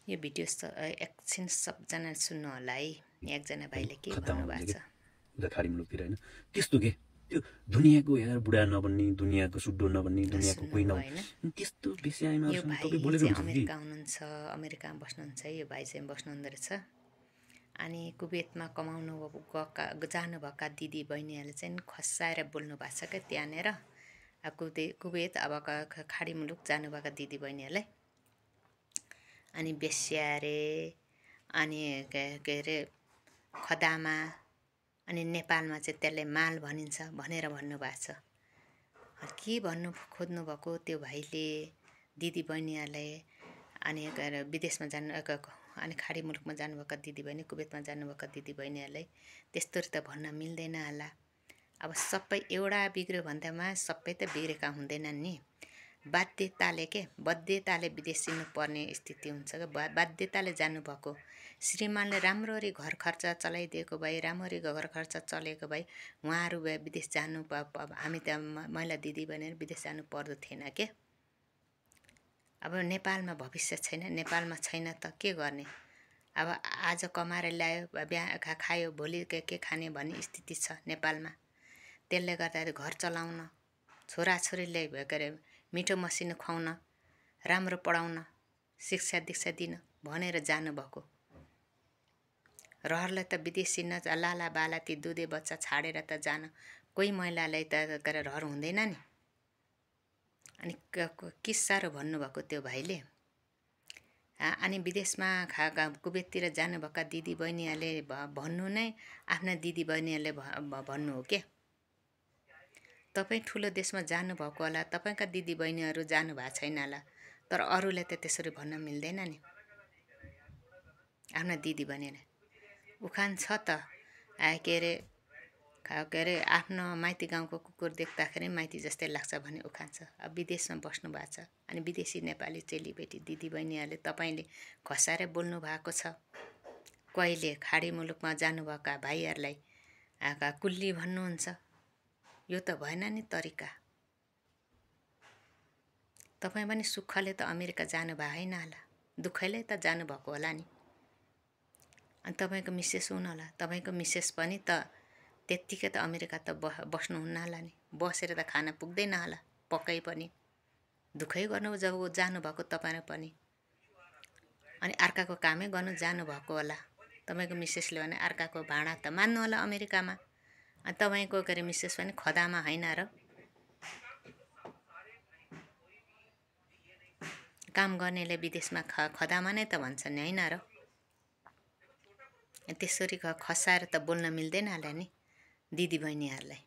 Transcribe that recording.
यो भिडियो एकछिन सबजना सुन्नु होला है। एकजना भाइले के खतम भन्नुभएको छ। उता खाडी मुलुकतिर होइन त्यस्तो के त्यो दुनियाँको यार बुढा नबन्ने दुनियाँको सुड्डो नबन्ने दुनियाँको कोही नबन्ने त्यस्तो यो विषयमाहरूसँग भाइ तपाईँ बोलेर चाहिँ हुन्छ कि अमेरिका हुनुहुन्छ, अमेरिकामा बस्नुहुन्छ है। यो भाइ चाहिँ बस्नुहुँदो रहेछ। अनि कुवेतमा कमाउनु जानुभएका दिदी बहिनीहरूले चाहिँ खसाएर बोल्नु भएको छ क्या त्यहाँनिर। कुवेत अब खाडी मुलुक जानुभएका दिदी बहिनीहरूलाई अनि बेस्या अरे, अनि के अरे खदामा, अनि नेपालमा चाहिँ त्यसलाई माल भनिन्छ भनेर भन्नुभएको छ। के भन्नु खोज्नुभएको त्यो भाइले दिदी बहिनीहरूलाई अनि विदेशमा जानु अनि खाडी मुलुकमा जानुभएका दिदीबहिनी, कुवेतमा जानुभएका दिदीबहिनीहरूलाई त्यस्तोहरू त भन्न मिल्दैन होला। अब सबै एउटा बिग्रियो भन्दामा सबै त बिग्रेका हुँदैनन् नि। बाध्यताले विदेश पर्ने स्थिति हुन्छ क्या। बाध्यताले जानुभएको श्रीमानले राम्ररी घर खर्च चलाइदिएको भए, राम्ररी घर खर्च चलेको भए उहाँहरू विदेश जानु हामी त महिला दिदीबहिनीहरू विदेश जानु पर्दो थिएन के। अब नेपालमा भविष्य छैन, नेपालमा छैन त के गर्ने। अब आज कमाएर ल्यायो, बिहा खायो, भोलि के खाने भन्ने स्थिति छ नेपालमा। त्यसले गर्दा घर चलाउन, छोराछोरीले के अरे मिठो मसिनो खुवाउन, राम्रो पढाउन, शिक्षा दीक्षा दिन भनेर जानुभएको। रहरलाई त विदेशी लाला बाला ती दुधे बच्चा छाडेर त जान कोही महिलालाई त रहर हुँदैन नि। अनि के साह्रो भन्नुभएको त्यो भाइले। अनि विदेशमा कुवेततिर जानुभएका दिदीबहिनीहरूले भन्नु नै आफ्ना दिदीबहिनीहरूले भन्नु हो के। तपाईँ ठुलो देशमा जानुभएको होला, तपाईँका दिदीबहिनीहरू जानुभएको छैन होला, तर अरूलाई त त्यसरी भन्न मिल्दैन नि। आफ्ना दिदीबहिनीलाई उखान छ त के अरे आफ्नो माइती गाउँको कुकुर देख्दाखेरि माइती जस्तै लाग्छ भन्ने उखान छ। अब विदेशमा बस्नु भएको छ अनि विदेशी नेपाली चेलीबेटी दिदीबहिनीहरूले तपाईँले खसाएर बोल्नु भएको छ। कहिले खाडी मुलुकमा जानुभएका भाइहरूलाई कुल्ली भन्नुहुन्छ। यो त भएन नि तरिका। तपाईँ पनि सुखले त अमेरिका जानुभएको होइन होला, दुःखैले त जानुभएको होला नि। अनि तपाईँको मिसेस हुनु होला, तपाईँको मिसेस पनि त त्यत्तिकै त अमेरिका त बस्नुहुन्न होला नि। बसेर त खान पुग्दैन होला पक्कै पनि। दुःखै गर्नु जब जानुभएको तपाईँ पनि। अनि अर्काको कामै गर्नु जानुभएको होला। तपाईँको मिसेसले भने अर्काको भाँडा त मान्नु होला अमेरिकामा। अनि तपाईँको के अरे मिसेस पनि खदामा होइन र। काम गर्नेले विदेशमा खदामा नै त भन्छन् होइन र। त्यसरी खसाएर त बोल्न मिल्दैन होला नि दिदीबहिनीहरूलाई।